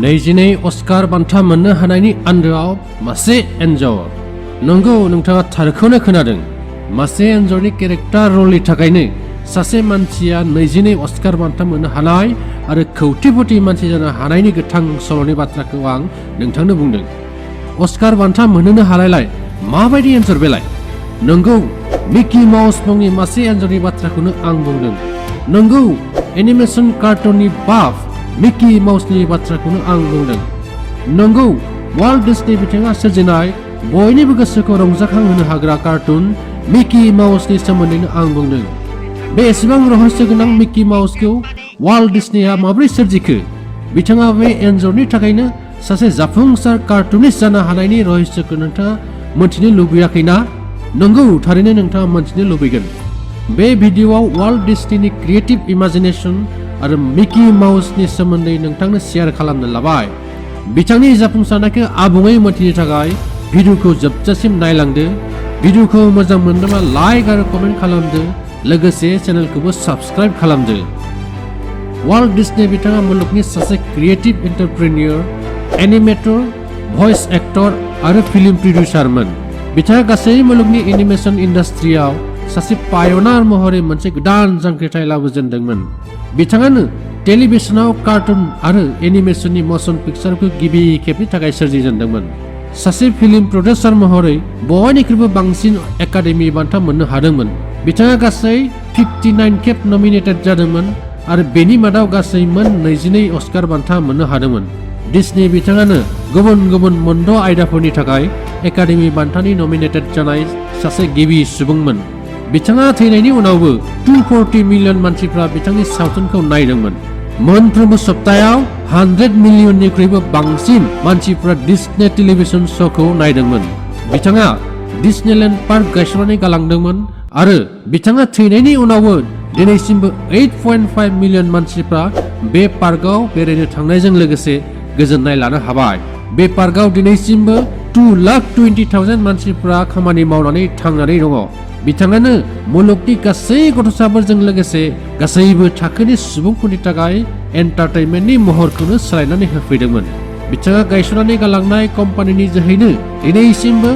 नैजिनै अस्कार बान्था मोननो हानायनि आन्दोआव मासे एन्जर। नंगौ, नोंथाङा थारखौनो खोनादों। मासे एन्जरनि केरेक्टार रलनि थाखायनो सासे मानसिया 29 अस्कार बान्था मोननो हानाय आरो कौटिपति मानसि जानो हानायनि गोथां सल'नि बाथ्राखौ आं नोंथांनो बुंदों। अस्कार बान्था मोननो हालायलाय माबायदि एन्जर बेलाय? नंगौ, मिकी माउस मुंनि मासे एन्जरनि बाथ्राखौनो आं बुंदों। नंगौ, एनिमेशन कार्टुननि बाफ मिकी माउसनि बाथ्राखौनो आं बुंदों। नंगौ, वाल्ट डिस्नी बिथाङा सोरजिनाय बयनिबो गोसोखौ रंजाखांहोनो हाग्रा कार्टुन मिकी माउसनि सोमोन्दैनो आं बुंदों। बे एसेबां रहस्य गोनां मिकी माउसखौ वाल्ट डिस्नीआ माबोरै सोरजिखो? बिथाङा बे एन्जरनि थाखायनो सासे जाफुंसार कार्टुनिस्ट जानो हानायनि रहस्यखौ नोंथाङा मोन्थिनो लुबैयाखैना? नंगौ, थारैनो नोंथाङा मोन्थिनो लुबैगोन। बे भिडिअ'आव वाल्ट डिस्नीनि क्रिएटिभ इमेजिनेशन आरो मिकी माउसनि सोमोन्दै नोंथांनो शेयार खालामनो लाबाय। बिथांनि जाफुंसारनायखौ आबुङै मोन्थिनो थाखाय भिडिअ'खौ जोबजासिम नायलांदो। भिडिअ'खौ मोजां मोनदोंबा लाइक आरो कमेन्ट खालामदो, लोगोसे चेनेलखौबो साबस्क्राइब खालामदो। वाल्ट डिस्नी बिथाङा मुलुगनि सासे क्रिएटिभ एन्टारप्रेन्योर, एनिमेटर, भइस एक्टर आरो फिल्म प्रडिउसारमोन। बिथाङा गासै मुलुगनि एनिमेशन इन्डास्ट्रियाव सासे पायनार महरै मोनसे गोदान जांख्रिथाय लाबोजेनदोंमोन। बिथाङानो टेलिभिजनाव कार्टुन आरो एनिमेशननि मशन पिक्चारखौ गिबि खेबनि थाखाय सोरजिजेनदोंमोन। सासे फिल्म प्रडिउसार महरै बयनिख्रुइबो बांसिन एकाडेमि बान्था मोननो हादोंमोन। बिथाङा गासै 59 खेब नमिनेटेड जादोंमोन आरो बेनि मादाव गासै मोन 29 अस्कार बान्था मोननो हादोंमन। डिस्नी बिथाङानो गुबुन गुबुन मोनद' आयदाफोरनि थाखाय एकाडेमि बान्थानि नमिनेटेड जानाय सासे गिबि सुबुंमोन। बिथाङा थैनायनि उनावबो 240 मिलियन मानसिफ्रा बिथांनि सावथुनखौ नायदोंमोन। मोनफ्रोमबो सप्तायाव 100 मिलियननिख्रुइबो बांसिन मानसिफ्रा डिस्नी टेलिभिजन श'खौ नायदोंमोन। बिथाङा डिस्नीलेन्ड पार्क गायसननानै गालांदोंमोन आरो बिथाङा थैनायनि उनावबो दिनैसिमबो 8.5 मिलियन मानसिफ्रा बे पार्कआव बेरायनो थांनायजों लोगोसे गोजोननाय लानो हाबाय। बे पार्कआव दिनैसिमबो 2,20,000 मानसिफ्रा खामानि मावनानै थांनानै दङ। बिथाङानो मुलुगनि गासै गथ'साफोरजों लोगोसे गासैबो थाखोनि सुबुंफोरनि थाखाय एन्टारटेनमेन्टनि महरखौनो सोलायनानै होफैदोंमोन। बिथाङा गायसननानै गालांनाय कम्पानिनि जोहैनो दिनैसिमबो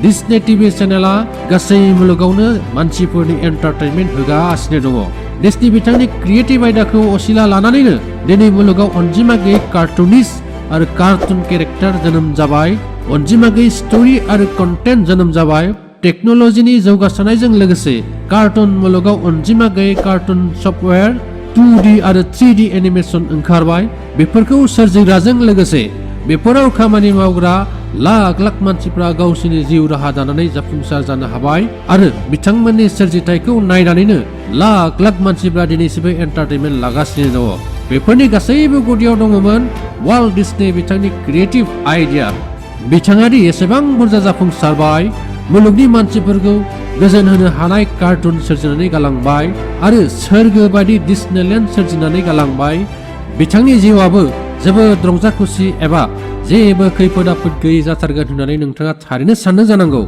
डिस्नी टिभि चेनेलआ गासै मुलुगावनो मानसिफोरनि एन्टारटेनमेन्ट होगासिनो दङ। डिस्नी बिथांनि क्रिएटिभ आयदाखौ असिला लानानैनो दिनै मुलुगाव अनजिमा गैयै कार्टुनिस्ट आरो कार्टुन केरेक्टार जोनोम जाबाय। अनजिमा गैयै स्ट'रि आरो कन्टेन्ट जोनोम जाबाय। टेक्न'लजिनि जौगासारनायजों लोगोसे कार्टुन मुलुगाव अनजिमा गैयै कार्टुन सफ्टवेयर, 2D आरो 3D एनिमेशन ओंखारबाय। बेफोरखौ सोरजिग्राजों लोगोसे बेफोराव खामानि मावग्रा लाख लाख मानसिफ्रा गावसोरनि जिउ राहा दानानै जाफुंसार जानो हाबाय आरो बिथांमोननि सोरजिथायखौ नायनानैनो लाख लाख मानसिफ्रा दिनैसिमबो एन्टारटेनमेन्ट लागासिनो दङ। बेफोरनि गासैबो गुदियाव दङमोन वाल्ट डिस्नी बिथांनि क्रिएटिभ आइडिया। बिथाङा दि एसेबां बुरजा जाफुंसारबाय, मुलुगनि मानसिफोरखौ गोजोन होनो हानाय कार्टुन सोरजिनानै गालांबाय आरो सोरगो बायदि डिस्नीलेन्ड सोरजिनानै गालांबाय। बिथांनि जिउआबो जोबोद रंजा खुसि एबा जेबो खैफोद आफोद गैयै जाथारगोन होननानै नोंथाङा थारैनो साननो जानांगौ।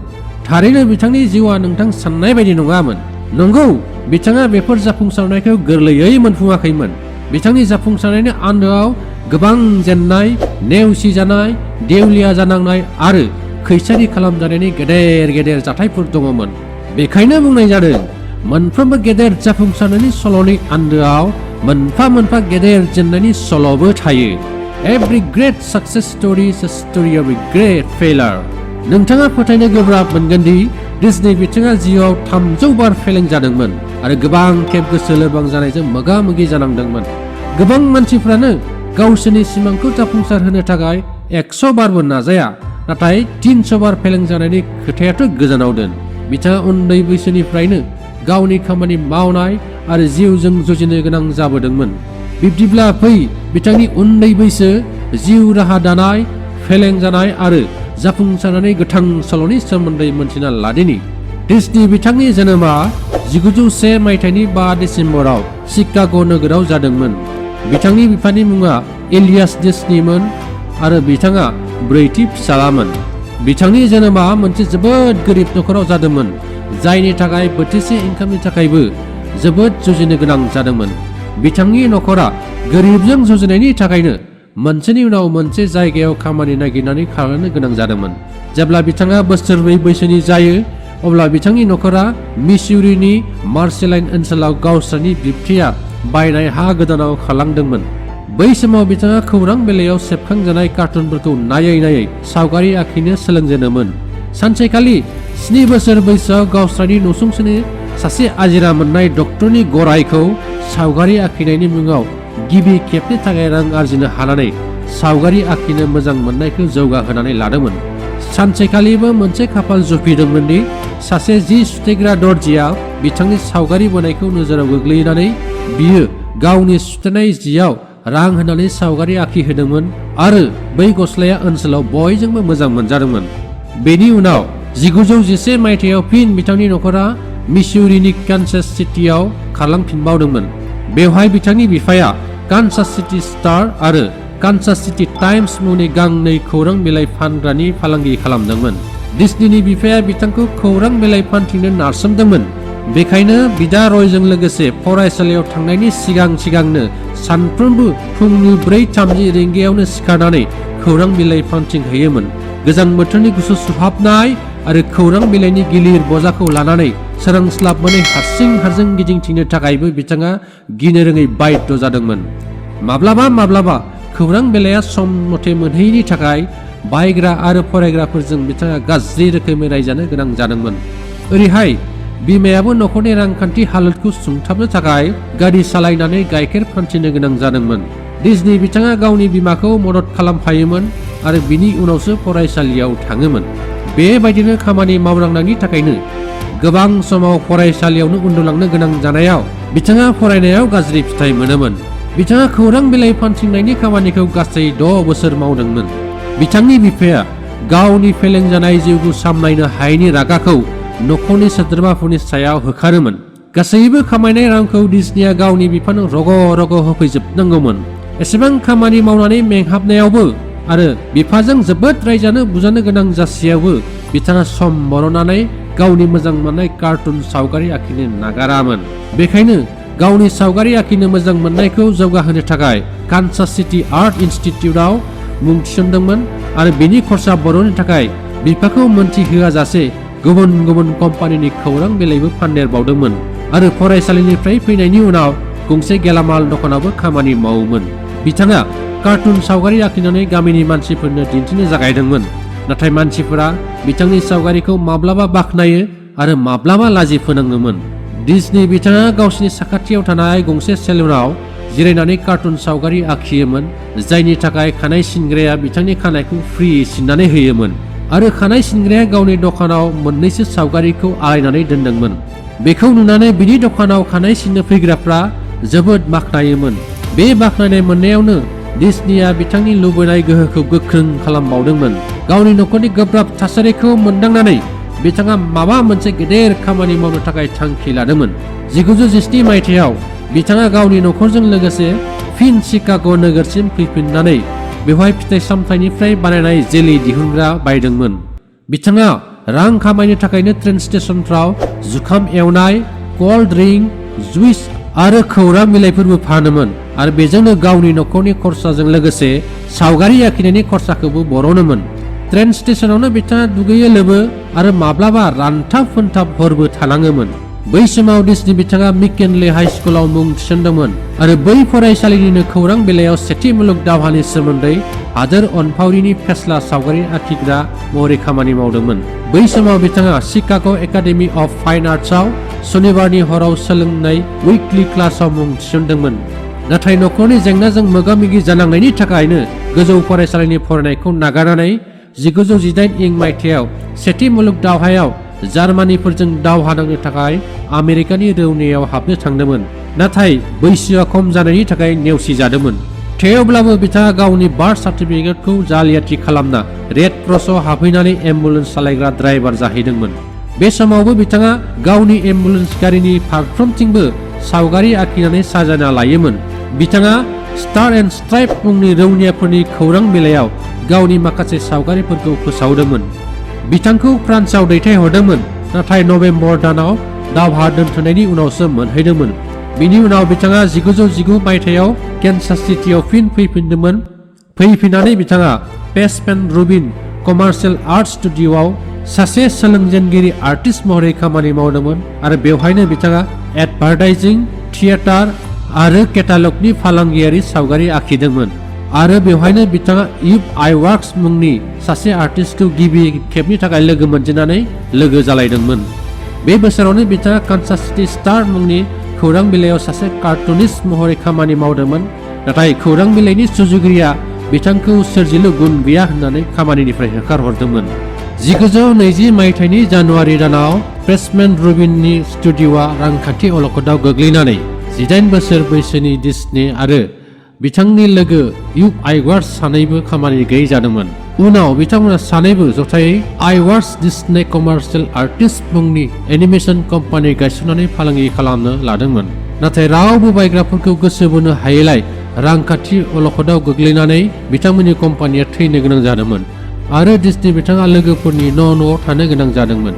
थारैनो बिथांनि जिउआ नोंथां साननाय बायदि नङामोन। नंगौ, बिथाङा बेफोर जाफुंसारनायखौ गोरलैयै मोनफुङाखैमोन। बिथांनि जाफुंसारनायनि आन्दोआव गोबां जेननाय, नेवसिजानाय, देवलिया जानांनाय आरो खैसारि खालामजानायनि गेदेर गेदेर जाथायफोर दङमोन। बेखायनो बुंनाय जादों, मोनफ्रोमबो गेदेर जाफुंसारनायनि सल'नि आन्दोआव मोनफा मोनफा गेदेर जेननायनि सल'बो थायो। Every great success story is a story of a great failure. नोंथाङा फोथायनो गोब्राब मोनगोन दि डिस्नी बिथाङा जिउआव 300 बार फेलें जादोंमोन आरो गोबां खेब गोसो लोरबां जानायजों मोगा मोगि जानांदोंमोन। गोबां मानसिफ्रानो गावसोरनि सिमांखौ जाफुंसार होनो थाखाय 100 बारबो नाजाया, नाथाय 300 बार फेलें जानायनि खोथायाथ' गोजानाव दोन। बिथाङा उन्दै बैसोनिफ्रायनो गावनि खामानि मावनाय आरो जिउजों जुजिनो गोनां जाबोदोंमोन। बिब्दिब्ला फै बिथांनि उन्दै बैसो, जिउ राहा दानाय, फेलें जानाय आरो जाफुंसारनानै गोथां सल'नि सोमोन्दै मोनथिना लादिनि। डिस्नी बिथांनि जोनोमा 1901 मायथाइनि 5 डिसेम्बराव शिकाग' नोगोराव जादोंमोन। बिथांनि बिफानि मुङा एलियास डिस्नीमोन आरो बिथाङा 4थि फिसालामोन। बिथांनि जोनोमा मोनसे जोबोद गोरिब नखराव जादोंमोन, जायनि थाखाय बोथिसे ओंखामनि थाखायबो जोबोद जुजिनो गोनां जादोंमोन। बिथांनि नखरा गोरिबजों जुजिनायनि थाखायनो मोनसेनि उनाव मोनसे जायगायाव खामानि नागिरनानै खारनो गोनां जादोंमोन। जेब्ला बिथाङा बोसोरब्रै बैसोनि जायो अब्ला बिथांनि नखरा मिसुरीनि मार्शेलाइन ओनसोलाव गावसोरनि बिबथैया बायनाय हा गोदानाव खारलांदोंमोन। बै समाव बिथाङा खौरां बिलाइयाव सेबखांजानाय कार्टुनफोरखौ नायै नायै सावगारि आखिनो सोलोंजेनोमोन। सानसेखालि 7 बोसोर बैसोआव गावसोरनि नसुंसेनि सासे आजिरा मोननाय डक्टरनि गरायखौ सावगारि आखिनायनि मुङाव गिबि खेबनि थाखाय रां आरजिनो हानानै सावगारि आखिनो मोजां मोननायखौ जौगाहोनानै लादोंमोन। सानसेखालिबो मोनसे खाफाल जुफिदोंमोन दि सासे जि सुथेग्रा दर्जिया बिथांनि सावगारि बोनायखौ नोजोराव गोग्लैनानै बियो गावनि सुथेनाय जियाव रां होनानै सावगारि आखिहोदोंमोन आरो बै गस्लाया ओनसोलाव बयजोंबो मोजां मोनजादोंमोन। बेनि उनाव 1911 मायथाइयाव फिन बिथांनि नखरा मिसुरीनि कानसास सिटीआव खारलांफिनबावदोंमोन। बेवहाय बिथांनि बिफाया कानसास सिटी स्टार आरो कानसास सिटी टाइम्स मुंनि गांनै खौरां बिलाइ फानग्रानि फालांगि खालामदोंमोन। डिस्नीनि बिफाया बिथांखौ खौरां बिलाइ फानथिंनो नारसोमदोंमोन। बेखायनो बिदा रयजों लोगोसे फरायसालियाव थांनायनि सिगांनो सानफ्रोमबो फुंनि 4:30 रिंगायावनो सिखारनानै खौरां बिलाइ फानथिंहैयोमोन। गोजां बोथोरनि गुसु सुहाबनाय आरो खौरां बिलाइनि गिलिर बजाखौ लानानै सोरांस्लाबनानै हारसिं गिदिंथिंनो थाखायबो बिथाङा गिनो रोङै बाध्य जादोंमोन। माब्लाबा खौरां बिलाइया सम मथे मोनहैयैनि थाखाय बायग्रा आरो फरायग्राफोरजों बिथाङा गाज्रि रोखोमै रायजानो गोनां जादोंमोन। ओरैहाय बिमायाबो नखरनि रांखान्थि हालोदखौ सुंथाबनो थाखाय गारि सालायनानै गाइखेर फानथिनो गोनां जादोंमोन। डिस्नी बिथाङा गावनि बिमाखौ मदद खालामफायोमोन आरो बिनि उनावसो फरायसालियाव थाङोमोन। बेबायदिनो खामानि मावनांनायनि थाखायनो गोबां समाव फरायसालियावनो उन्दुलांनो गोनां जानायाव बिथाङा फरायनायाव गाज्रि फिथाइ मोनोमोन। बिथाङा खौरां बिलाइ फानथिंनायनि खामानिखौ गासै 6 बोसोर मावदोंमोन। बिथांनि बिफाया गावनि फेलें जानाय जिउखौ सामलायनो हायैनि रागाखौ नखरनि सोद्रोमाफोरनि सायाव होखारोमोन। गासैबो खामायनाय रांखौ डिस्नीया गावनि बिफानो रग' होफैजोबनांगौमोन। एसेबां खामानि मावनानै मेंहाबनायावबो आरो बिफाजों जोबोद रायजानो बुजानो गोनां जासेयावबो बिथाङा सम बरननानै गावनि मोजां मोननाय कार्टुन सावगारि आखिनो नागारामोन। बेखायनो गावनि सावगारि आखिनो मोजां मोननायखौ जौगाहोनो थाखाय कानसास सिटी आर्ट इनस्टिट्यूटआव मुं थिसनदोंमोन आरो बेनि खरसा बरननो थाखाय बिफाखौ मोनथिहोआजासे गुबुन कम्पानिनि खौरां बिलाइबो फानदेरबावदोंमोन आरो फरायसालिनिफ्राय फैनायनि उनाव गंसे गेलामाल दखानावबो खामानि मावोमोन। बिथाङा कार्टुन सावगारि आखिनानै गामिनि मानसिफोरनो दिन्थिनो जागायदोंमोन। नाथाय मानसिफोरा बिथांनि सावगारिखौ माब्लाबा बाख्नायो आरो माब्लाबा लाजि फोनाङोमोन। डिस्नी बिथाङा गावसिनि साखाथियाव थानाय गंसे सेलुनाव जिरायनानै कार्टुन सावगारि आखियोमोन, जायनि थाखाय खानाय सिनग्राया बिथांनि खानायखौ फ्रि सिननानै होयोमोन आरो खानाय सिनग्राया गावनि दखानाव मोननैसो सावगारिखौ आलायनानै दोनदोंमोन। बेखौ नुनानै बिनि दखानाव खानाय सिननो फैग्राफ्रा जोबोद बाख्नायोमोन। बे बाख्नायनाय मोननायावनो डिस्नीया बिथांनि लुबैनाय गोहोखौ गोख्रों खालामबावदोंमोन। गावनि नखरनि गोब्राब थासारिखौ मोनदांनानै बिथाङा माबा मोनसे गेदेर खामानि मावनो थाखाय थांखि लादोंमोन। 1917 मायथाइयाव बिथाङा गावनि नखरजों लोगोसे फिन शिकाग' नोगोरसिम फैफिननानै बेवहाय फिथाइ सामथाइनिफ्राय बानायनाय जेलि दिहुनग्रा बायदोंमोन। बिथाङा रां खामायनो थाखायनो ट्रेन स्टेशनफ्राव जुखाम एवनाय, कल्ड ड्रिंक, जुइस आरो खौरां बिलाइफोरबो फानोमोन आरो बेजोंनो गावनि नखरनि खरसाजों लोगोसे सावगारि आखिनायनि खरसाखौबो बरनोमोन। ट्रेन स्टेशनावनो बिथाङा दुगैयो लोबो आरो माब्लाबा रानथाब फोनथाब हरबो थानाङोमोन। बै समाव डिस्नी बिथाङा मिकेनले हाइ स्कुलाव मुं थिसनदोंमोन आरो बै फरायसालिनिनो खौरां बिलाइयाव सेथि मुलुग दावहानि सोमोन्दै हादोर अनफावरिनि फेस्ला सावगारि आखिग्रा महरै खामानि मावदोंमोन। बै समाव बिथाङा शिकाग' एकाडेमि अफ फाइन आर्ट्सआव सनिबारनि हराव सोलोंनाय उइकलि क्लासाव मुं थिसनदोंमन। नाथाय नखरनि जेंनाजों मोगा-मोगि जानांनायनि थाखायनो गोजौ फरायसालिनि फरायनायखौ नागारनानै 1918 मायथाइयाव सेथि मुलुग दावहायाव जार्मानिफोरजों दावहा नांनो थाखाय आमेरिकानि रौनियायाव हाबनो थांदोंमोन। नाथाय बैसोआ खम जानायनि थाखाय नेवसिजादोंमोन। थेवब्लाबो बिथाङा गावनि बार्थ सार्टिफिकेटखौ जालियाथि खालामना रेड क्रसआव हाबहैनानै एम्बुलेन्स सालायग्रा ड्राइभार जाहैदोंमोन। बे समावबो बिथाङा गावनि एम्बुलेन्स गारिनि फारफ्रोमथिंबो सावगारि आखिनानै साजायना लायोमोन। बिथाङा स्टार एन्ड स्ट्राइप मुंनि रौनियाफोरनि खौरां बिलाइयाव गावनि माखासे सावगारिफोरखौ फोसावदोंमोन। बिथांखौ फ्रान्सआव दैथायहरदोंमोन, नाथाय नभेम्बर दानाव दावहा दोनथ'नायनि उनावसो मोनहैदोंमोन। बिनि उनाव बिथाङा 1919 मायथाइयाव केन्सास सिटीआव फिन फैफिनदोंमोन। फैफिननानै बिथाङा पेसमेन रुबिन कमार्शियेल आर्ट स्टुडिय'आव सासे सोलोंजेनगिरि आर्टिस्ट महरै खामानि मावदोंमोन आरो बेवहायनो बिथाङा एडभार्टाइजिं, थियेटार आरो केटालगनि फालांगियारि सावगारि आखिदोंमोन आरो बेवहायनो बिथाङा इफ आइ वर्क्स मुंनि सासे आर्टिस्टखौ गिबि खेबनि थाखाय लोगो मोनजेननानै लोगो जालायदोंमोन। बे बोसोरावनो बिथाङा कान्सास सिटी स्टार मुंनि खौरां बिलाइयाव सासे कार्टुनिस्ट महरै खामानि मावदोंमोन, नाथाय खौरां बिलाइनि सुजुगिरिया बिथांखौ सोरजिलु गुन गैया होननानै खामानिनिफ्राय होखारहरदोंमोन। 1920 मायथाइनि जानुवारि दानाव पेसमेन रुबिननि स्टुडिय'आ रांखान्थि अलखदाव गोग्लैनानै 18 बोसोर बैसोनि डिस्नी आरो बिथांनि लोगो इफ आइवार्स सानैबो खामानि गैयै जादोंमोन। उनाव बिथांमोना सानैबो जथायै आइवार्स डिस्नी कमार्शियेल आर्टिस्ट मुंनि एनिमेशन कम्पानि गायसननानै फालांगि खालामनो लादोंमोन, नाथाय रावबो बायग्राफोरखौ गोसो बोनो हायैलाय रांखान्थि अलखदाव गोग्लैनानै बिथांमोननि कम्पानिया थैनो गोनां जादोंमोन आरो डिस्नी बिथाङा लोगोफोरनि न'आव थानो गोनां जादोंमोन।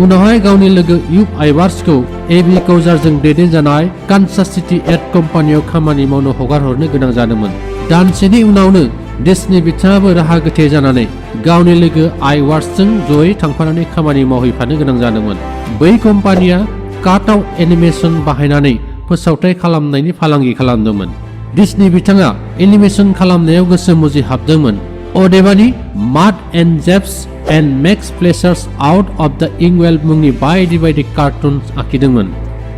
उनावहाय गावनि लोगो इफ आइवार्सखौ एबि कौजारजों दैदेनजानाय कान्सास सिटी एड कम्पानियाव खामानि मावनो हगारहरनो गोनां जादोंमोन। दानसेनि उनावनो डिस्नी बिथाङाबो राहा गोथे जानानै गावनि लोगो आइवार्सजों जयै थांफानानै खामानि मावहैफानो गोनां जादोंमोन। बै कम्पानिया काट-आउट एनिमेशन बाहायनानै फोसावथाय खालामनायनि फालांगि खालामदोंमोन। डिस्नी बिथाङा एनिमेशन खालामनायाव गोसो मुजिहाबदोंमोन, अदेबानि mud and jeeps and makes pleasers out of the inkwell मुंनि बायदि बायदि कार्टुन आखिदोंमोन।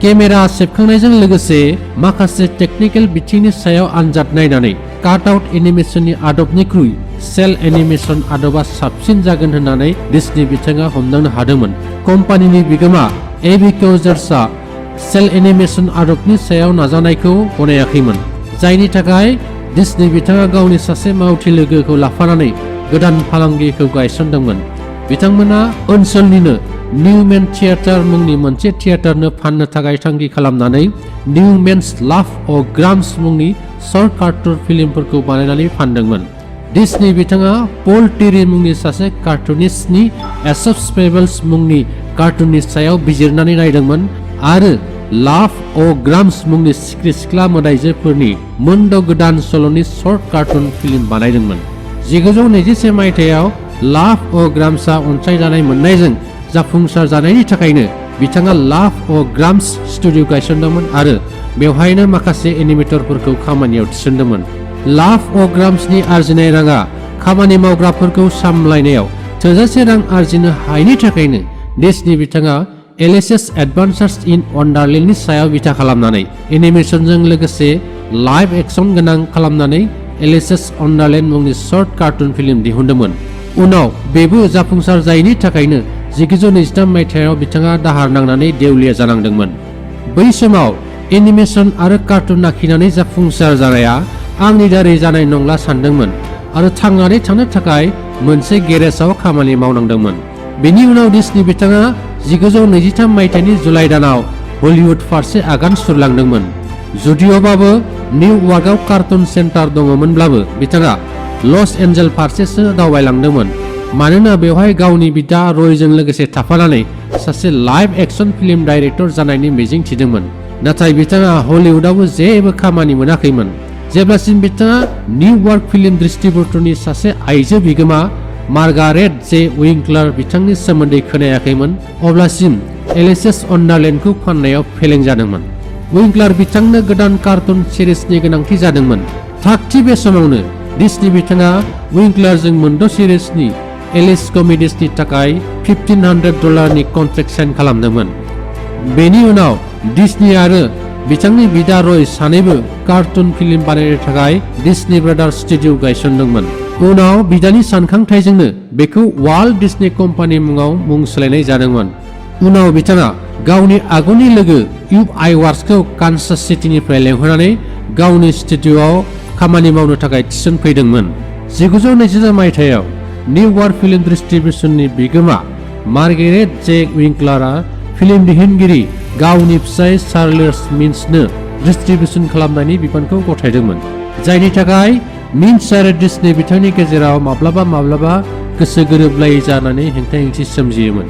केमेरा सेबखांनायजों लोगोसे माखासे टेकनिकेल बिथिंनि सायाव आनजाद नायनानै काट-आउट एनिमेशननि आदबनिख्रुइ सेल एनिमेशन आदबा साबसिन जागोन होननानै डिस्नी बिथाङा हमदांनो हादोंमोन। कम्पानिनि बिगोमा एबि कौजार्सआ सेल एनिमेशन आदबनि सायाव नाजानायखौ गनायाखैमोन, जायनि थाखाय डिस्नी बिथाङा गावनि सासे मावथि लोगोखौ लाफानानै गोदान फालांगिखौ गायसनदोंमोन। बिथांमोना ओनसोलनिनो निउमेन थियेटार मुंनि मोनसे थियेटारनो फाननो थाखाय थांखि खालामनानै निउमेन्स लाफ अ ग्राम्स मुंनि शर्ट कार्टुन फिल्मफोरखौ बानायनानै फानदोंमोन। डिस्नी बिथाङा पल टेरी मुंनि सासे कार्टुनिस्टनि एसप्स फेबल्स मुंनि कार्टुननि सायाव बिजिरनानै नायदोंमोन आरो लाफ अ ग्राम्स मुंनि सिख्रि सिख्ला मोदायजोफोरनि मोनद' गोदान सल'नि शर्ट कार्टुन फिल्म बानायदोंमोन। 1921 मायथाइयाव लाफ अ ग्राम्सआ अनसायजानाय मोननायजों जाफुंसार जानायनि थाखायनो बिथाङा लाफ अ ग्राम्स स्टुडिय' गायसनदोंमोन आरो बेवहायनो माखासे एनिमेटरफोरखौ खामानियाव थिसनदोंमोन। लाफ अ ग्राम्सनि आरजिनाय राङा खामानि मावग्राफोरखौ सामलायनायाव थोजासे रां आरजिनो हायैनि थाखायनो डिस्नी बिथाङा एलिसेस एडभेन्चार्स इन वन्डारलेन्डनि सायाव बिथा खालामनानै एनिमेशनजों लोगोसे लाइभ एक्शन गोनां खालामनानै एलिसेस वन्डारलेन्ड मुंनि शर्ट कार्टुन फिल्म दिहुनदोंमन। उनाव बेबो जाफुंसार जायैनि थाखायनो 1923 मायथाइयाव बिथाङा दाहार नांनानै देउलिया जानांदोंमोन। बै समाव एनिमेशन आरो कार्टुन आखिनानै जाफुंसार जानाया आंनि दारै जानाय नंला सानदोंमोन आरो थांनानै थानो थाखाय मोनसे गेरेजाव खामानि मावनांदोंमोन। बेनि उनाव डिस्नी बिथाङा 1923 मायथाइनि जुलाइ दानाव हलिउड फारसे आगान सुरलांदोंमोन। जुदिअ'बाबो निउयर्कआव कार्टुन सेन्टार दङमोनब्लाबो बिथाङा लस एन्जेल्स फारसेसो दावबायलांदोंमोन, मानोना बेवहाय गावनि बिदा रयजों लोगोसे थाफानानै सासे लाइभ एक्शन फिल्म डाइरेक्टर जानायनि मिजिं थिदोंमन। नाथाय बिथाङा हलिउडआवबो जेबो खामानि मोनाखैमोन। जेब्लासिम बिथाङा निउयर्क फिल्म डिस्ट्रिबिउटरनि सासे आइजो बिगोमा मार्गारेट जे विंकलार बिथांनि सोमोन्दै खोनायाखैमोन, अब्लासिम एलिसेस वन्डारलेन्डखौ फाननायाव फेलें जादोंमोन। विंकलार बिथांनो गोदान कार्टुन सिरिजनि गोनांथि जादोंमोन। थागथि बे समावनो डिस्नी बिथाङा विंकलारजों मोनद' सिरिजनि एलिस कमेडिसनि थाखाय $1,500 कन्ट्रेक्ट साइन खालामदोंमोन। बेनि उनाव डिस्नी आरो बिथांनि बिदा रय सानैबो कार्टुन फिल्म बानायनो थाखाय डिस्नी ब्रादार्स स्टुडिय' गायसनदोंमोन। उनाव बिदानि सानखांथायजोंनो बेखौ वाल्ट डिस्नी कम्पानि मुङाव मुं सोलायनाय जादोंमोन। उनाव बिथाङा गावनि आगुनि लोगो इफ आइवार्सखौ कान्सास सिटीनिफ्राय लेंहरनानै गावनि स्टुडिय'आव खामानि मावनो थाखाय थिसनफैदोंमोन। 1929 मायथाइयाव निउयर्क फिल्म डिस्ट्रिबिउशननि बिगोमा मार्गारेट जे विंकलारआ फिल्म दिहुनगिरि गावनि फिसाय चार्ल्स मिन्सनो डिस्ट्रिबिउशन खालामनायनि बिबानखौ गथायदोंमोन, जायनि थाखाय मिन्स आरो डिस्नी बिथांनि गेजेराव माब्लाबा माब्लाबा गोसो गोरोबलायै जानानै हेंथा हेंथि सोमजियोमोन।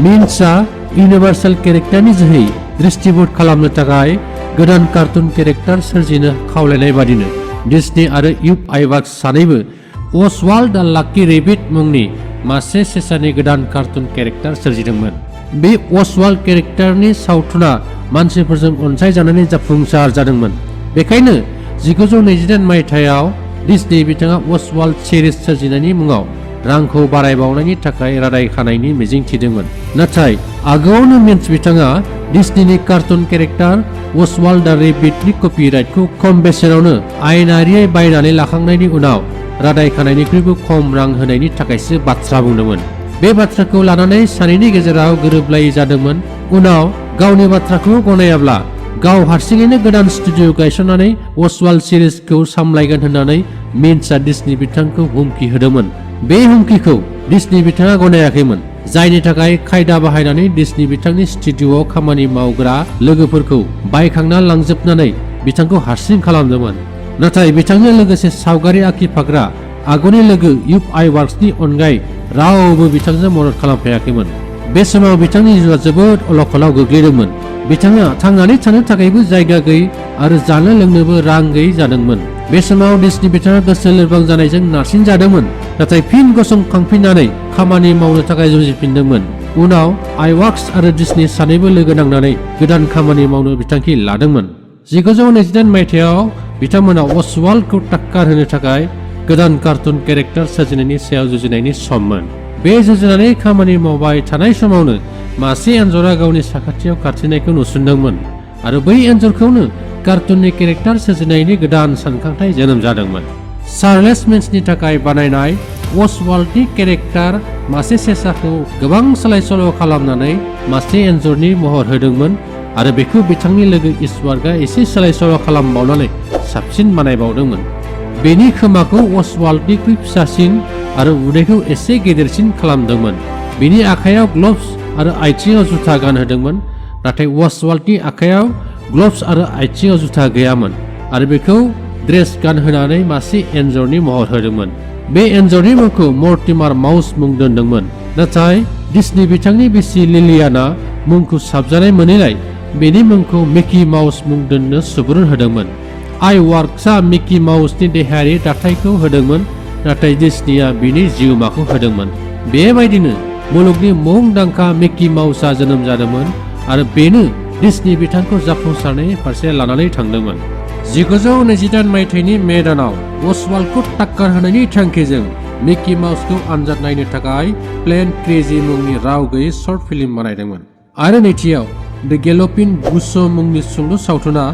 मिन्सआ इउनिभार्सेल केरेक्टारनि जोहै डिस्ट्रिबिउट खालामनो थाखाय गोदान कार्टुन केरेक्टार सोरजिनो खावलायनाय बादिनो डिस्नी आरो युप आइवाक्स सानैबो अस्वाल्ड दा लाकी रेबिट मुंनि मासे सेसानि गोदान कार्टुन केरेक्टार सोरजिदोंमोन। बे अस्वाल्ड केरेक्टारनि सावथुना मानसिफोरजों अनसायजानानै जाफुंसार जादोंमोन। बेखायनो 1929 मायथाइयाव डिस्नी बिथाङा अस्वाल्ड सिरिज सोरजिनायनि मुङाव रांखौ बारायबावनायनि थाखाय रादाय खानायनि मिजिं थिदोंमोन। नाथाय आगोआवनो मिन्स बिथाङा डिस्नीनि कार्टुन केरेक्टार अस्वाल्ड दा रेबिटनि कपिराइटखौ खम बेसेनावनो आयेनारियै बायनानै लाखांनायनि उनाव रादाय खानायनिख्रुइबो खम रां होनायनि थाखायसो बाथ्रा बुंदोंमोन। बे बाथ्राखौ लानानै सानैनि गेजेराव गोरोबलायै जादोंमोन। उनाव गावनि बाथ्राखौ गनायाब्ला गाव हारसिङैनो गोदान स्टुडिअ गायसननानै अस्वाल्ड सिरिजखौ सामलायगोन होननानै मिन्सआ डिस्नी बिथांखौ हुमखि होदोंमोन। बे हुमखिखौ डिस्नी बिथाङा गनायाखैमोन, जायनि थाखाय खायदा बाहायनानै डिस्नी बिथांनि स्टुडिअआव खामानि मावग्रा लोगोफोरखौ बायखांना लांजोबनानै बिथांखौ हारसिं खालामदोंमोन। नाथाय बिथांजों लोगोसे सावगारि आखिफाग्रा आगुनि लोगो युप आइवार्क्सनि अनगायै रावबो बिथांजों मदद खालामफायाखैमोन। बे समाव बिथांनि जिउआ जोबोद अलखदाव गोग्लैदोंमोन। बिथाङा थांनानै थानो थाखायबो जायगा गैयै आरो जानो लोंनोबो रां गैयै जादोंमोन। बे समाव डिस्नी बिथाङा गोसो लोरबां जानायजों नारसिनजादोंमोन, नाथाय फिन गसंखांफिननानै खामानि मावनो थाखाय जुजिफिनदोंमोन। उनाव आइवाक्स आरो डिस्नी सानैबो लोगो नांनानै गोदान खामानि मावनो बिथांखि लादोंमोन। 1929 मायथाइयाव बिथांमोना अस्वाल्डखौ टाक्कार होनो थाखाय गोदान कार्टुन केरेक्टार सोरजिनायनि सायाव जुजिनायनि सममोन। बे जुजिनानै खामानि मावबाय थानाय समावनो मासे एन्जरा गावनि साखाथियाव खारथिंनायखौ नुसनदोंमोन आरो बै एन्जरखौनो कार्टुननि केरेक्टार सोरजिनायनि गोदान सानखांथाय जोनोम जादोंमोन। चार्लेस मिन्सनि थाखाय बानायनाय अस्वाल्डनि केरेक्टार मासे सेसाखौ गोबां सोलाय सोल' खालामनानै मासे एन्जरनि महर होदोंमोन आरो बेखौ बिथांनि लोगो इस्वार्गआ एसे सोलाय सोल' खालामबावनानै साबसिन बानायबावदोंमोन। बेनि खोमाखौ अस्वाल्डनिख्रुइ फिसासिन आरो उदैखौ एसे गेदेरसिन खालामदोंमोन। बिनि आखायाव ग्लभ्स आरो आथिङाव जुथा गानहोदोंमोन, नाथाय अस्वाल्डनि आखायाव ग्लभ्स आरो आथिङाव जुथा गैयामोन आरो बेखौ ड्रेस गानहोनानै मासे एन्जरनि महर होदोंमोन। बे एन्जरनि मुंखौ मर्टिमार माउस मुं दोनदोंमोन, नाथाय डिस्नी बिथांनि बिसि लिलियाना मुंखौ साबजानाय मोनैलाय बेनि मुंखौ मिकी माउस मुं दोननो सुबुरुन होदोंमोन। आइवार्क्सआ मिकी माउसनि देहायारि दाथायखौ होदोंमोन, नाथाय डिस्नीया बिनि जिउमाखौ होदोंमोन। बेबायदिनो मुलुगनि मुंदांखा मिकी माउसआ जोनोम जादोंमोन आरो बेनो डिस्नी बिथांखौ जाफुंसारनायनि फारसे लानानै थांदोंमोन। 1928 मायथाइनि मे दानाव अस्वाल्डखौ टाक्कार होनायनि थांखिजों मिकी माउसखौ आनजाद नायनो थाखाय प्लेन क्रेजी मुंनि राव गैयै शर्ट फिल्म बानायदोंमोन आरो नैथियाव द गेलपिन गुस मुंनि सुंद' सावथुना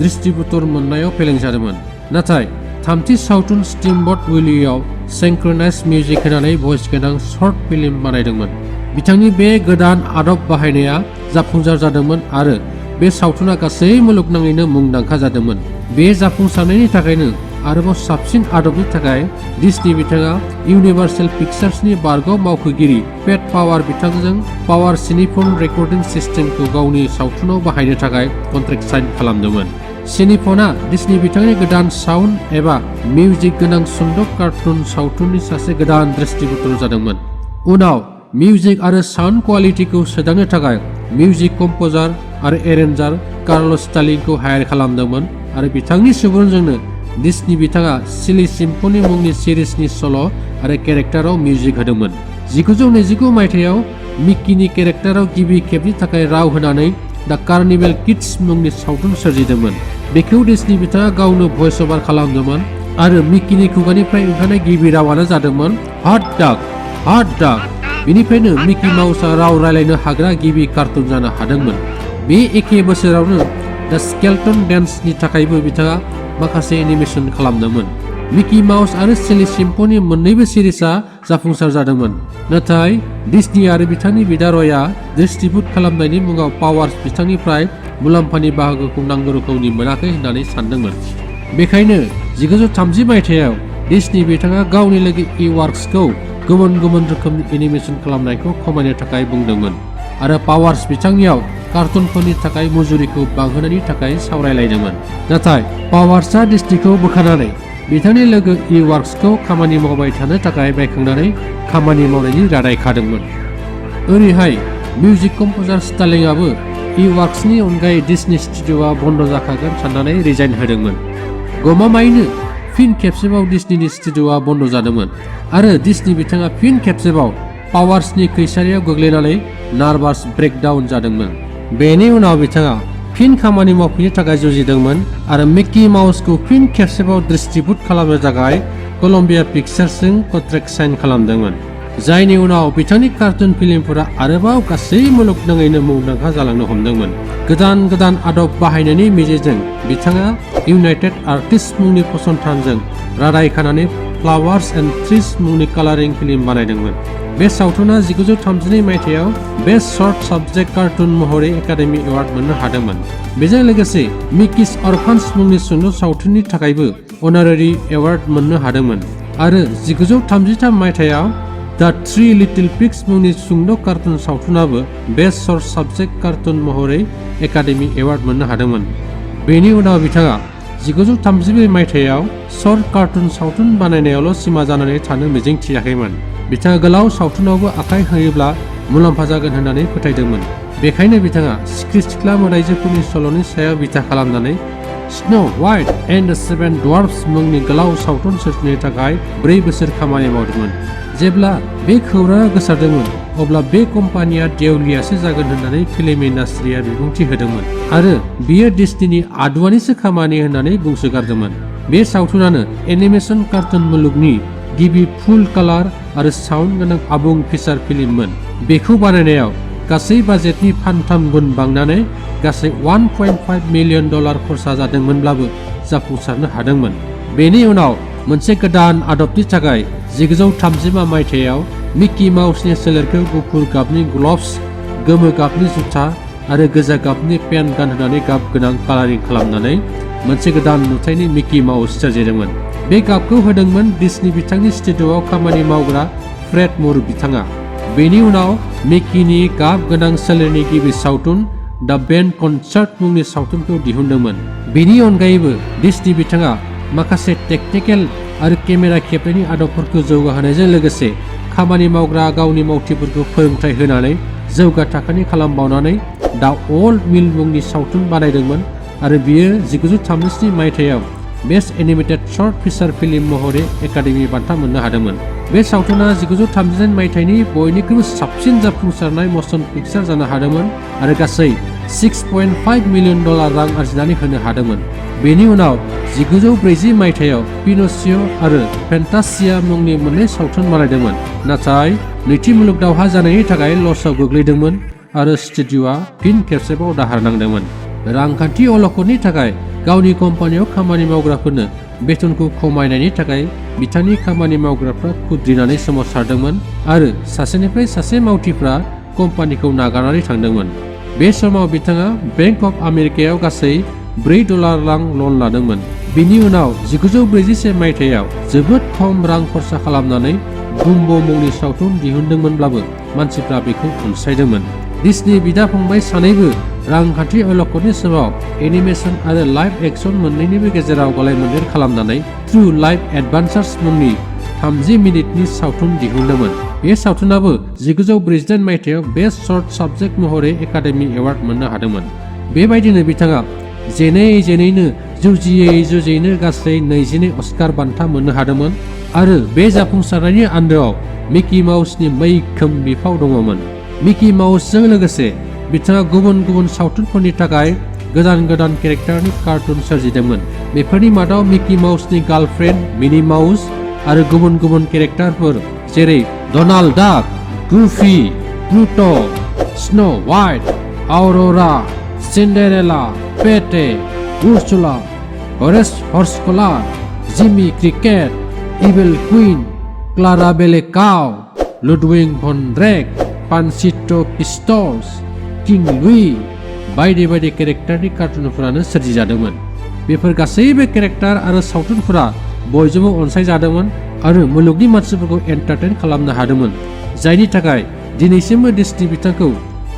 डिस्ट्रिबिउटर मोननायाव फेलें जादोंमोन। नाथाय थामथि सावथुन स्टीमबट विलीआव सिंक्रोनाइज मिउजिक होनानै भइस गोनां शर्ट फिल्म बानायदोंमोन। बिथांनि बे गोदान आदब बाहायनाया जाफुंसार जादोंमोन आरो बे सावथुना गासै मुलुगनाङैनो मुंदांखा जादोंमोन। बे जाफुंसारनायनि थाखायनो आरोबाव साबसिन आदबनि थाखाय डिस्नी बिथाङा इउनिभार्सेल पिक्चार्सनि बारग' मावख'गिरि पेट पावार बिथांजों पावार सिनिफन रेकर्डिं सिस्टेमखौ गावनि सावथुनाव बाहायनो थाखाय कन्ट्रेक्ट साइन खालामदोंमोन। सिनिफना डिस्नी बिथांनि गोदान साउन्ड एबा मिउजिक गोनां सुंद' कार्टुन सावथुननि सासे गोदान डिस्ट्रिबिउटर जादोंमोन। उनाव मिउजिक आरो साउन्ड क्वालिटिखौ सोदांनो थाखाय मिउजिक कम्प'जार आरो एरेन्जार कार्लस स्टार्लिंखौ हायार खालामदोंमोन आरो बिथांनि सुबुरुनजोंनो डिस्नी बिथाङा सिली सिम्फनी मुंनि सिरिजनि सल' आरो केरेक्टाराव मिउजिक होदोंमोन। 1929 मायथाइयाव मिकीनि केरेक्टाराव गिबि खेबनि थाखाय राव होनानै द कार्निभेल किड्स मुंनि सावथुन सोरजिदोंमोन। बेखौ डिस्नी बिथाङा गावनो भइस अभार खालामदोंमोन आरो मिकीनि खुगानिफ्राय ओंखारनाय गिबि रावानो जादोंमोन हट डग हट डग। बेनिफ्रायनो मिकी माउसआ राव रायलायनो हाग्रा गिबि कार्टुन जानो हादोंमोन। बे एखे बोसोरावनो द स्केलेटन डेन्सनि थाखायबो बिथाङा माखासे एनिमेशन खालामदोंमोन। मिकी माउस आरो सिली सिम्फनी मोन्नैबो सिरिजआ जाफुंसार जादोंमोन, नाथाय डिस्नी आरो बिथांनि बिदा रयआ डिस्ट्रिबिउट खालामनायनि मुङाव पावार्स बिथांनिफ्राय मुलाम्फानि बाहागोखौ नांगौ रोखोमनि मोनाखै होननानै सानदोंमोन। बेखायनो 1930 मायथाइयाव डिस्नी बिथाङा गावनि लोगो इवार्क्सखौ गुबुन गुबुन रोखोमनि एनिमेशन खालामनायखौ खमायनो थाखाय बुंदोंमोन आरो पावार्स बिथांनियाव कार्टुनफोरनि थाखाय मुजुरिखौ बांहोनायनि थाखाय सावरायलायदोंमोन। नाथाय पावार्सआ डिस्नीखौ बोखारनानै बिथांनि लोगो इवार्क्सखौ खामानि मावबाय थानो थाखाय बायखांनानै खामानि मावनायनि रादाय खादोंमोन। ओरैहाय मिउजिक कम्प'जार स्टार्लिंआबो इवार्क्सनि अनगायै डिस्नी स्टुडिअ'आ बन्द' जाखागोन साननानै रिजाइन होदोंमोन। गमामायैनो फिन खेबसेबाव डिस्नीनि स्टुडिअ'आ बन्द जादोंमोन आरो डिस्नी बिथाङा फिन खेबसेबाव पावार्सनि खैसारियाव गोग्लैनानै नार्भास ब्रेकडाउन जादोंमोन। बेनि उनाव बिथाङा फिन खामानि मावफिननो थाखाय जुजिदोंमोन आरो मिकी माउसखौ फिन खेबसेबाव डिस्ट्रिबिउट खालामनो थाखाय कलम्बिया पिक्चार्सजों कन्ट्रेक्ट साइन खालामदोंमोन, जायनि उनाव बिथांनि कार्टुन फिल्मफोरा आरोबाव गासै मुलुगनाङैनो मुंदांखा जालांनो हमदोंमोन। गोदान आदब बाहायनायनि मिजिंजों बिथाङा इउनाइटेड आर्टिस्ट मुंनि फसंथानजों रादाय खानानै फ्लावार्स एन्ड ट्रिज मुंनि कालारिं फिल्म बानायदोंमोन। बे सावथुना 1932 मायथाइयाव बेस्ट शर्ट साबजेक्ट कार्टुन महरै एकाडेमि एवार्ड मोननो हादोंमोन। बेजों लोगोसे मिकीज अरफान्स मुंनि सुंद' सावथुननि थाखायबो अनारारि एवार्ड मोननो हादोंमोन आरो 1933 मायथाइयाव द थ्री लिटिल पिग्स मुंनि सुंद' कार्टुन सावथुनाबो बेस्ट शर्ट साबजेक्ट कार्टुन महरै एकाडेमि एवार्ड मोननो हादोंमोन। बेनि उनाव बिथाङा 1934 मायथाइयाव शर्ट कार्टुन सावथुन बानायनायावल' सिमा जानानै थानो मिजिं थियाखैमोन। बिथाङा गोलाव सावथुनावबो आखाइ होयोब्ला मुलाम्फा जागोन होननानै फोथायदोंमोन। बेखायनो बिथाङा सिख्रि सिख्ला मोदाइजोफोरनि सल'नि सायाव बिथा खालामनानै snow white and the seven dwarfs मुंनि गोलाव सावथुन सोरजिनो थाखाय 4 बोसोर खामानि मावदोंमोन। जेब्ला बे खौराङा गोसारदोंमोन अब्ला बे कम्पानिया देवलियासो जागोन होननानै फिल्म इन्डास्ट्रिया बिबुंथि होदोंमोन आरो बियो डिस्नीनि आदुवानिसो खामानि होननानै बुंसोगारदोंमोन। बे सावथुनानो एनिमेशन कार्टुन मुलुगनि गिबि फुल कालार आरो साउन्ड गोनां आबुं फिचार फिल्ममोन। बेखौ बानायनायाव गासै बाजेटनि 3 गुन बांनानै गासै $1.5 मिलियन खरसा जादोंमोनब्लाबो जाफुंसारनो हादोंमोन। बेनि उनाव मोनसे गोदान आदबनि थाखाय 1930 मायथाइयाव मिकी माउसनि सोलेरखौ गुफुर गाबनि ग्लभ्स, गोमो गाबनि जुथा आरो गोजा गाबनि पेन्ट गानहोनानै गाब गोनां कालारिं खालामनानै मोनसे गोदान नुथायनि मिकी माउस सोरजिदोंमोन। बे गाबखौ होदोंमोन डिस्नी बिथांनि स्टुडिअ'आव खामानि मावग्रा फ्रेड मुर बिथाङा। बेनि उनाव मिकीनि गाब गोनां सोलेरनि गिबि सावथुन द बेन्ड कनसार्ट मुंनि सावथुनखौ दिहुनदोंमोन। बेनि अनगायैबो डिस्नी बिथाङा माखासे टेकनिकेल आरो केमेरा खेबनायनि आदबफोरखौ जौगाहोनायजों लोगोसे खामानि मावग्रा गावनि मावथिफोरखौ फोरोंथाय होनानै जौगा थाखोनि खालामबावनानै द ओल्ड मिल मुंनि सावथुन बानायदोंमोन आरो बियो 1937 मायथाइयाव best animated short feature film महरै एकाडेमि बान्था मोननो हादोंमन। बे सावथुना 1939 मायथाइनि बयनिख्रुइबो साबसिन जाफुंसारनाय मशन पिक्चार जानो हादोंमोन आरो गासै $6.5 मिलियन रां आरजिनानै होनो हादोंमोन। बेनि उनाव 1940 मायथाइयाव पिनोचिय' आरो फेन्टासिया मुंनि मोननै सावथुन बानायदोंमोन, नाथाय नैथि मुलुग दावहा जानायनि थाखाय लसआव गोग्लैदोंमोन आरो स्टुडिअ'आ फिन खेबसेबाव दाहार नांदोंमोन। रांखान्थि अलखदनि थाखाय गावनि कम्पानियाव खामानि मावग्राफोरनो बेथनखौ खमायनायनि थाखाय बिथांनि खामानि मावग्राफ्रा खुद्रिनानै सोमावसारदोंमोन आरो सासेनिफ्राय सासे मावथिफ्रा कम्पानिखौ नागारनानै थांदोंमोन। बे समाव बिथाङा बेंक अफ आमेरिकायाव गासै $4 रां लन लादोंमोन। बिनि उनाव 1941 मायथाइयाव जोबोद खम रां खरसा खालामनानै बुम्बो मुंनि सावथुन दिहुनदोंमोनब्लाबो मानसिफ्रा बेखौ अनसायदोंमोन। डिस्नी बिदा फंबाय सानैबो रांखान्थि अलखदनि समाव एनिमेशन आरो लाइभ एक्शन मोन्नैनिबो गेजेराव गलायमोन्देर खालामनानै ट्रु लाइफ एडभान्चार्स मुंनि 30 मिनिटनि सावथुन दिहुनदोंमोन। बे सावथुनाबो 1948 मायथाइयाव बेस्ट शर्ट साबजेक्ट महरै एकाडेमि एवार्ड मोननो हादोंमोन। बेबायदिनो बिथाङा जेनैनो जुजियैनो गासै 22 अस्कार बान्था मोननो हादोंमोन आरो बे जाफुंसारनायनि आन्दोआव मिकी माउसनि मैखोम बिफाव दङमोन। मिकी माउसजों लोगोसे बिथाङा गुबुन गुबुन सावथुनफोरनि थाखाय गोदान केरेक्टारनि कार्टुन सोरजिदोंमोन। बेफोरनि मादाव मिकी माउसनि गार्लफ्रेन्ड मिनी माउस आरो गुबुन गुबुन केरेक्टारफोर जेरै Donald Duck, Goofy, Pluto, Snow White, Aurora, Cinderella, Pete, Ursula, Horsecollar, Jimmy Cricket, evil queen, Clara Belle Cow, Ludwig von Drake, Panchito Pistoles, King Louie बायदि बायदि केरेक्टारनि कार्टुनफोरानो सोरजिजादोंमोन। बेफोर गासैबो केरेक्टार आरो सावथुनफोरा बयजोंबो अनसायजादोंमोन आरो मुलुगनि मानसिफोरखौ एन्टारटेन खालामनो हादोंमोन, जायनि थाखाय दिनैसिमबो डिस्नी बिथांखौ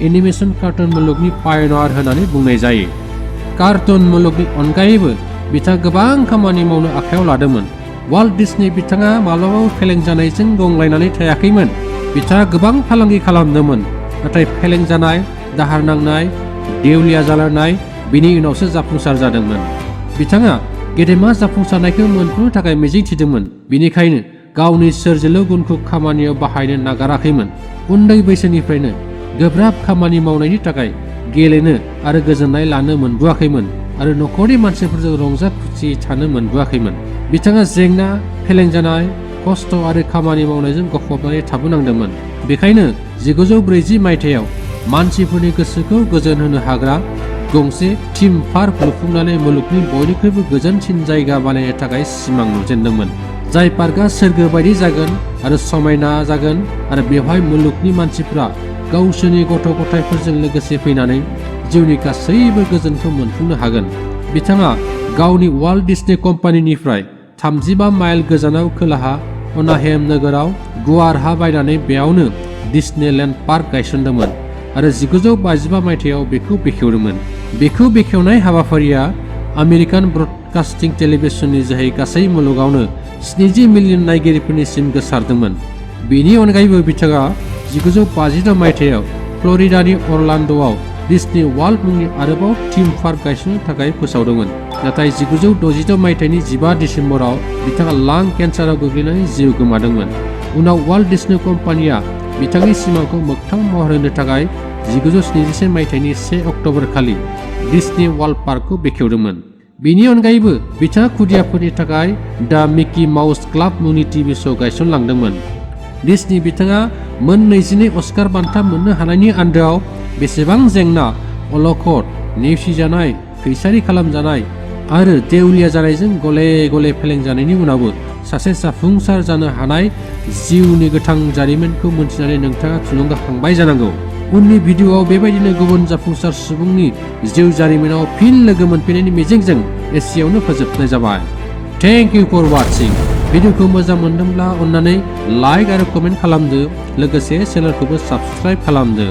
एनिमेशन कार्टुन मुलुगनि पायनियार होननानै बुंनाय जायो। कार्टुन मुलुगनि अनगायैबो बिथाङा गोबां खामानि मावनो आखायाव लादोंमोन। वाल्ट डिस्नी बिथाङा माब्लाबाबो फेलें जानायजों गंग्लायनानै थायाखैमोन। बिथाङा गोबां फालांगि खालामदोंमोन, नाथाय फेलें जानाय, दाहार नांनाय, देवलिया जालांनाय, बिनि उनावसो जाफुंसार जादोंमोन। बिथाङा गेदेमा जाफुंसारनायखौ मोनफुंनो थाखाय मिजिं थिदोंमोन। बिनिखायनो गावनि सोरजिलु गुनखौ खामानियाव बाहायनो नागाराखैमोन। उन्दै बैसोनिफ्रायनो गोब्राब खामानि मावनायनि थाखाय गेलेनो आरो गोजोननाय लानो मोनबोआखैमोन आरो नखरनि मानसिफोरजों रंजा खुसि थानो मोनबोआखैमोन। बिथाङा जेंना, फेलें जानाय, खस्थ' आरो खामानि मावनायजों गफबनानै थाबोनांदोंमोन। बेखायनो 1940 मायथाइयाव मानसिफोरनि गोसोखौ गोजोन होनो हाग्रा गंसे थीम पार्क लुफुंनानै मुलुगनि बयनिख्रुइबो गोजोनसिन जायगा बानायनो थाखाय सिमां नुजेनदोंमोन। जाय पार्कआ सोरगो बायदि जागोन आरो समायना जागोन आरो बेवहाय मुलुगनि मानसिफ्रा गावसोरनि गथ' गथायफोरजों लोगोसे फैनानै जिउनि गासैबो गोजोनखौ मोनफुंनो हागोन। बिथाङा गावनि वाल्ट डिस्नी कम्पानीनिफ्राय 35 माइल गोजानाव खोलाहा अनाहेम नोगोराव गुवार हा बायनानै बेयावनो डिस्नीलैंड पार्क गायसनदोंमोन आरो 1955 मायथाइयाव बेखौ बेखेवदोंमोन। बेखौ बेखेवनाय हाबाफारिया आमेरिकान ब्रडकास्टिं टेलिभिजननि जोहै गासै मुलुगावनो 70 मिलियन नायगिरिफोरनिसिम गोसारदोंमोन। बेनि अनगायैबो बिथाङा 1956 मायथाइयाव फ्लरिडानि अरलान्ड'आव डिस्नी वार्ल्ड मुंनि आरोबाव थीम पार्क गायसननो थाखाय फोसावदोंमोन। नाथाय 1966 मायथाइनि 15 दिसेम्बराव बिथाङा लां केन्साराव गोग्लैनानै जिउ गोमादोंमन। उनाव वाल्ट डिस्नी कम्पानीया बिथांनि सिमांखौ मोगथां महर होनो थाखाय 1971 मायथाइनि 1 अक्ट'बर खालि डिस्नी वार्ल्ड पार्कखौ बेखेवदोंमोन। बेनि अनगायैबो बिथाङा खुदियाफोरनि थाखाय दा मिकी माउस क्लाब मुंनि टिभि श' गायसनलांदोंमोन। डिस्नी बिथाङा मोन 22 अस्कार बान्था मोननो हानायनि आन्दोआव बेसेबां जेंना, अलखद, नेवसिजानाय, खैसारि खालामजानाय आरो देउलिया जानायजों गले गले फेलें जानायनि उनावबो सासे जाफुंसार जानो हानाय जिउनि गोथां जारिमिनखौ मोनथिनानै नोंथाङा थुलुंगाखांबाय जानांगौ। उननि भिडिअ'आव बेबायदिनो गुबुन जाफुंसार सुबुंनि जिउ जारिमिनाव फिन लोगो मोनफिननायनि मिजिंजों एसेयावनो फोजोबनाय जाबाय। Thank you for watching. भिडिअ'खौ मोजां मोनदोंब्ला अन्नानै लाइक आरो कमेन्ट खालामदो, लोगोसे चेनेलखौबो साबस्क्राइब खालामदो।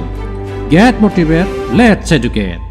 Get motivated, let's educate!